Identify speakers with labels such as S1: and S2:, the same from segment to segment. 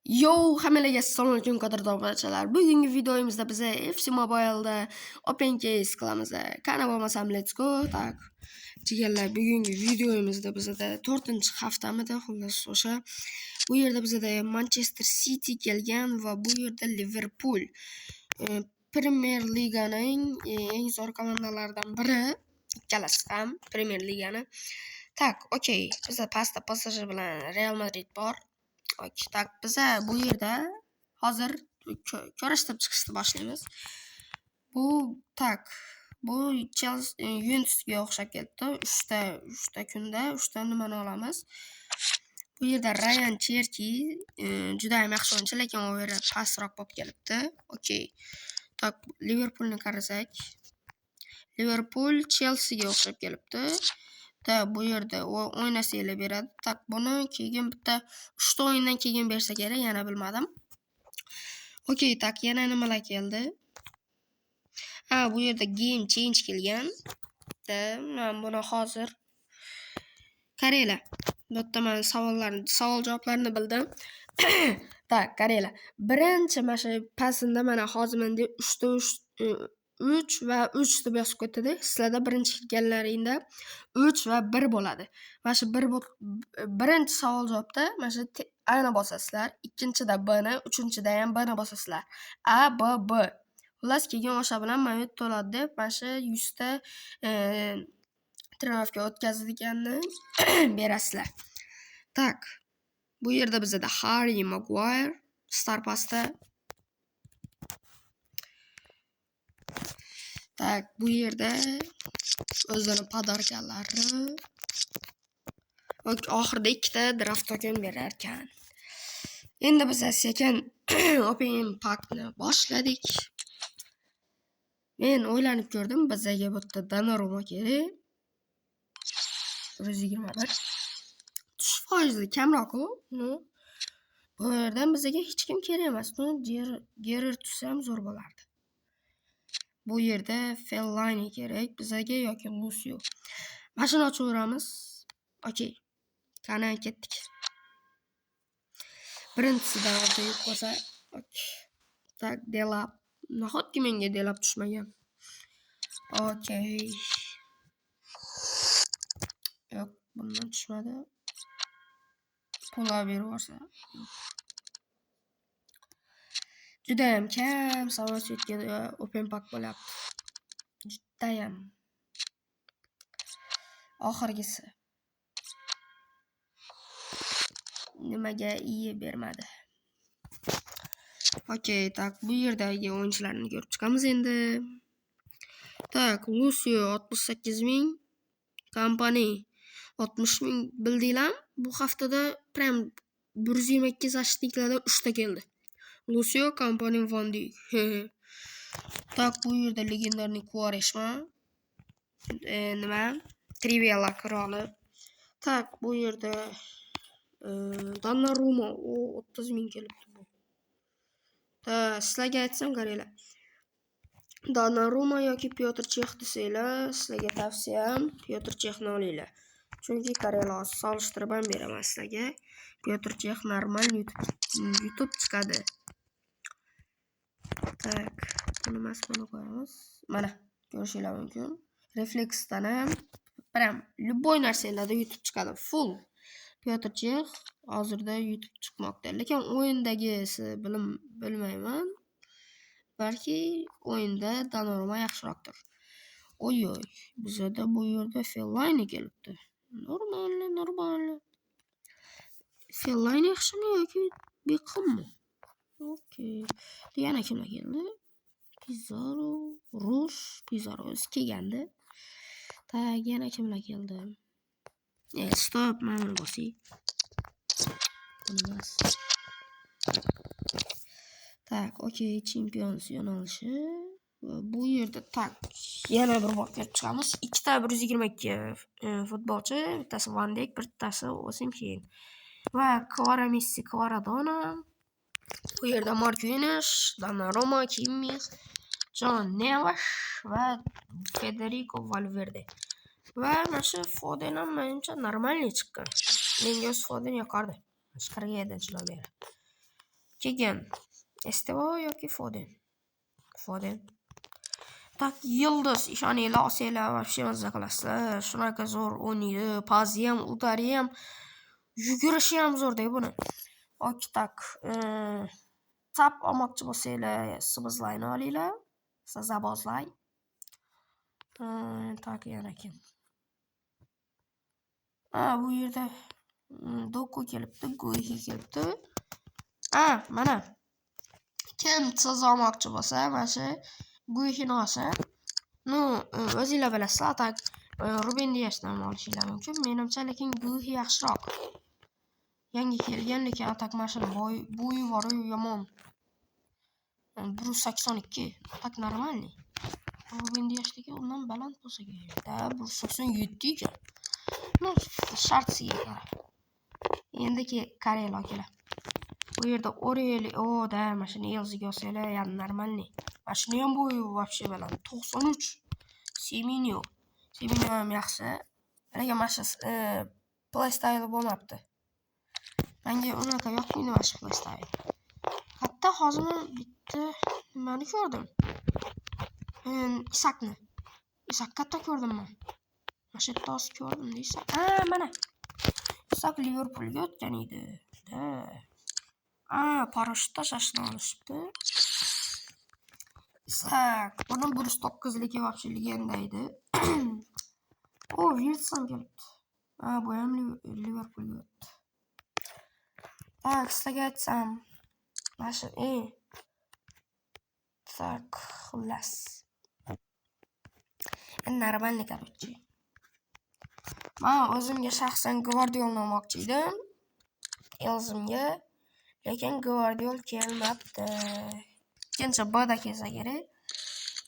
S1: Yo, hammalarga assalomu alaykum, qadrdon obunachilar. Bugungi videomizda biz FC Mobile'da Open Case qilamiz. Qani bo'lmasam, let's go. Так. Jigarlar, bugungi videomizda bizada 4-haftamidi, xullas o'sha. Bu yerda bizada Manchester City kelgan va bu yerda Liverpool. Premier Liganing eng zo'r komandalaridan biri. Ikkalasi ham Premier Ligani. Так, okey. Bizda pastda PSG bilan Real Madrid bor. Так, biza bu yerda hozir ko'rishtirib chiqishni boshlaymiz. Bu, так, bu Chelsea Juventusga o'xshab ketdi. Uchta kunda uchta nimani olamiz. Bu yerda Rayan Cherki juda ham yaxshi o'yinchi, lekin overall pastroq bo'lib kelibdi. Okey. Так, Liverpoolni qarasak. Liverpool Chelseaga o'xshab kelibdi. Да, bu yerda o'ynasanglar beradi. Так, buni keyin bitta uchta o'yindan keyin bersa kerak, yana bilmadim. Okey, так, yana nimalar keldi? Ha, bu yerda Game Change kelgan. Да, men buni hozir qaranglar. Bu yerda men savollarni, savol javoblarni bildim. Так, qaranglar. Birinchi mana shu pastida mana hozir menda uchta uch va uch deb yozib ketdi. Sizlarda birinchi kirganlaringda uch va bir bo'ladi. Mana shu bir, birinchi savol javobda mana shu A ni bosasizlar, ikkinchida B ni, uchinchida ham B ni bosasizlar. A, B, B. Xullas, keyin o'sha bilan mana bu to'ladi deb mana shu 100 ta тренировка o'tkazadiganni berasizlar. Так, bu yerda bizada Harry Maguire Star Passda. Так, bu yerda o'zini подарка lari. Oxirida ikkita draft token berar ekan. Endi biz sekin open packni boshladik. Men o'ylanib ko'rdim, bizaga bu yerda Donnarumma kerak. 121. Tushish foizi kamroq-ku. Ну, bu yerdan bizaga hech kim kerak emas. Ну, Gerrard tushsa ham zo'r bo'lardi. Bu yerda Fellaini kerak bizaga yoki Lucio. Mashina ochaveramiz. Okey. Qani, ketdik. Birinchisidan tegib qolsa, okey. Так, Delap. Nahotki menga Delap tushmagan? Okey. Yo'q, bundan tushmadi. Pula berib yuborsa. Yo'q. Judayam kam самоцвет ga open pack bo'lyapti. Judayam. Oxirgisi. Nimaga iye bermadi? Okey, так, bu yerdagi o'yinchilarni ko'rib chiqamiz endi. Так, Lucio 68 ming, Kompany 60 ming, bildinglarmi? Bu haftada prям 122 защитник lardan 3 ta keldi. Lucio, Kompany, Van Dijk. Так, bu yerda легендарный Quaresma. Nima? Trivela qiroli. Так, bu yerda Donnarumma, o 30 ming kelibdi bu. Да, sizlarga aytsam, qaranglar. Donnarumma yoki Pyotr Chex desanglar, sizlarga tavsiyam Pyotr Chexni olinglar. Chunki qaranglar, hozir solishtirib ham beraman sizlarga. Pyotr Chex normal yutib chiqadi. Так, buni emas, buni qo'yamiz. Mana, ko'rishinglar mumkin. Refleksdan ham prям любой narsalarda yutib chiqadi. Full. Pyotr Chex hozirda yutib chiqmoqda. Lekin o'yindagisi bilmayman. Balki o'yinda Donnarumma yaxshiroqdir. Oy-oy, bizada bu yerda Fellaini kelibdi. Нормально, нормально. Fellaini yaxshimi yoki Bekhammi? Okey. Yana kimlar keldi? Pizarro, Rush, Pizarro o'zi kelgandi. Так, yana kimlar keldi? Стоп, mana buni bosing. Buni emas. Так, okey, Champions yo'nalishi. Va bu yerda, так, yana bir bor ko'rib chiqamiz. Ikkita 122 futbolchi, bittasi Van Dijk, bittasi Osimhen. Va Kvara Messi, Kvaradona. Bu yerda Marquinhos, Donnarumma, Kimmich, Jon Neves va Federico Valverde. Va mana shu Foden ham menimcha нормальный chiqqan. Menga o'zi Foden yoqardi. 47-nomeri. Keyin Estevao yoki Foden. Foden. Так, Yildiz, ishoninglar, olsanglar вообще mazza qilasizlar. Shunaqa zo'r o'ynaydi. Pazi ham, удар i ham, yugurishi ham zo'rda buni. Ok, так. Tap olmoqchi bo'lsanglar, Szoboszlayni olinglar. Szoboszlay. Так, yana kim? A, bu yerda Doku kelibdi, Guehi kelibdi. A, mana. Kim CZ olmoqchi bo'lsa, mana shu Guehini olsa. Ну, o'zinglar bilasizlar, так, Ruben Diashni ham olishinglar mumkin. Menimcha, lekin Guehi yaxshiroq. Yangi kelgan, lekin а так mana shuni bo'yi bor yomon. 182. Так нормальный. Ruben Diashniki undan baland bo'lsa kerak. Да, 187 ekan. Ну, shartsiga qarab. Endi qaranglar, akalar. Bu yerda Oreli, o да, mana shuni Elziga olsanglar, yani нормальный. Mana shuni ham bo'yi вообще baland. 93. Semenyo. Semenyo ham yaxshi. Lekin mana shu playstyle bo'lmabdi. Menga unaqa yoqmaydi mana shu playstyle. Hatto hozir men bitta nimani ko'rdim? Isakni. Isak qayerda ko'rdim men? Mana shu yerda hozir ko'rdim Isak. Ha, mana. Isak Liverpoolga o'tgan edi. Да. A, parashyut tashlashni olishibdi. Isak, buni 109ligi вообще legenda edi. O, Wirtz ham kelibdi. Ha, bu ham Liverpoolga o'tdi. Так, sizlarga aytsam, mana shu так, xullas. Нормальный, короче. Man o'zimga shaxsan Gvardiolni olmoqchi edim. Elzimga. Lekin Gvardiol kelmabdi. Ikkinchi Bda kelsa kerak.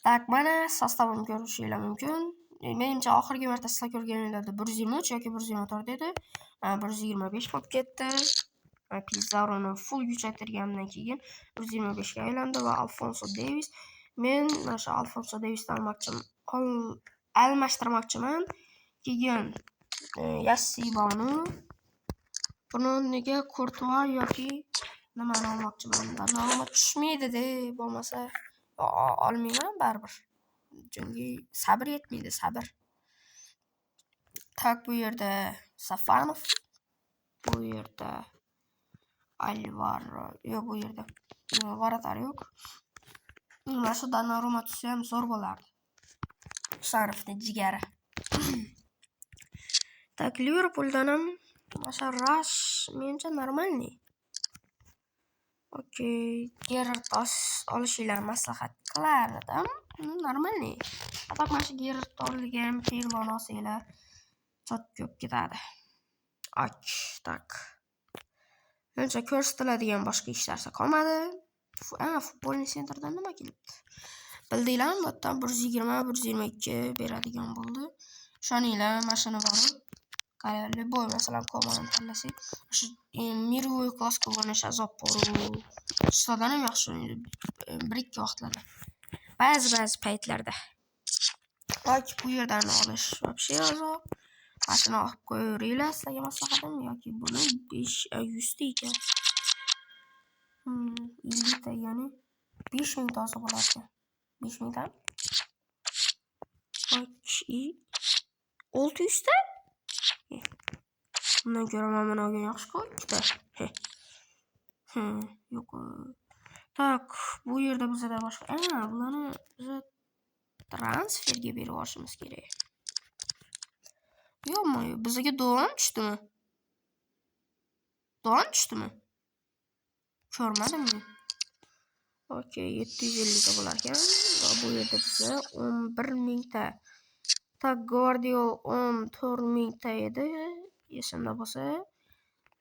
S1: Так, mana состав imni ko'rishinglar mumkin. Menimcha, oxirgi marta sizlar ko'rganinglarda 123 yoki 124 edi. 125 bo'lib ketdi. Pizarroni full kuchaytirganimdan keyin 125 ga aylandi va Alfonso Davis. Men mana shu Alfonso Davisni almashtirmoqchiman. Keyin Yassi Bonu. Buni o'rniga Kurtua yoki nimani olmoqchiman. Donnarumma tushmaydi-da, bo'lmasa olmayman baribir. Chunki sabr yetmaydi, sabr. Так, bu yerda Safanov, bu yerda Alvaro, yo'q, bu yerda вратарь yo'q. Mana shu Donnarumma tushsa ham zo'r bo'lardi. Husanovni jigari. Так, Liverpooldan ham mana shu Rash menimcha нормальный. Okey, Gerrard olishinglarni maslahat qilardim. Нормальный. А так mana shu Gerrard o'rniga ham Pirloni olsanglar чётко bo'lib ketadi. Ok, так. Menimcha, ko'rsatiladigan boshqa hech narsa qolmadi. A, футбольный центр dan nima kelibdi? Bildinglarmi, bu yerdan 120, 122 beradigan bo'ldi. Ishoninglar, mana shuni borib, любой, masalan, Komani tanlasak, shu мировой класс ga o'ynash azob bor. Ustadan ham yaxshi o'ynaydi bir-ikki vaqtlarda. Ba'zi-ba'zi paytlarda. Yoki bu yerdan olish вообще azob. Mana shuni olib qo'yaveringlar, sizlarga maslahatim, yoki buni 5 100 ta ekan. 50 ta, ya'ni 5000 ta olsa bo'lar ekan. 5000 tami? И 600 ta? Undan ko'ra mana buni olgan yaxshi-ku, ikkita. Yo'q. Так, bu yerda bizada boshqa, a, bularni biza transferga berib yuborishimiz kerak. Yo'qmi? Bizga Doan tushdimi? Doan tushdimi? Ko'rmadim men. Okey, 750 ta bo'lar ekan va bu yerda biza 11 mingta. Так, Gvardiol 14 mingta edi. Esimda bo'lsa,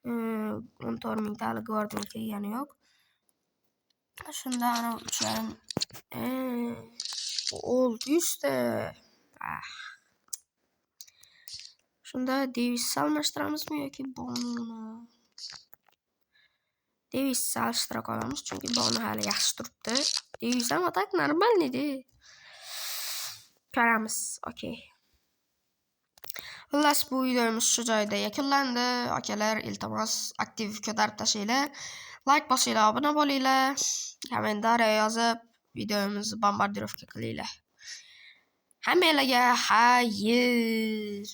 S1: 14 mingta, hali Gvardiol kelgani yo'q. Shunda ana 3,5, 600 ta. Ah. Shunda Devisni almashtiramizmi yoki Bonuni? Devisni almashtira qolamiz, chunki Bonu hali yaxshi turibdi. Devis ham так нормальный-da. Ko'ramiz. Okey. Xullas, bu videomiz shu joyda yakunlandi. Akalar, iltimos, aktiv ko'tarib tashlanglar. Like bosinglar, obuna bo'linglar, kommentariya yozib, videomizni bombardirovka qilinglar. Hammanglarga xayr.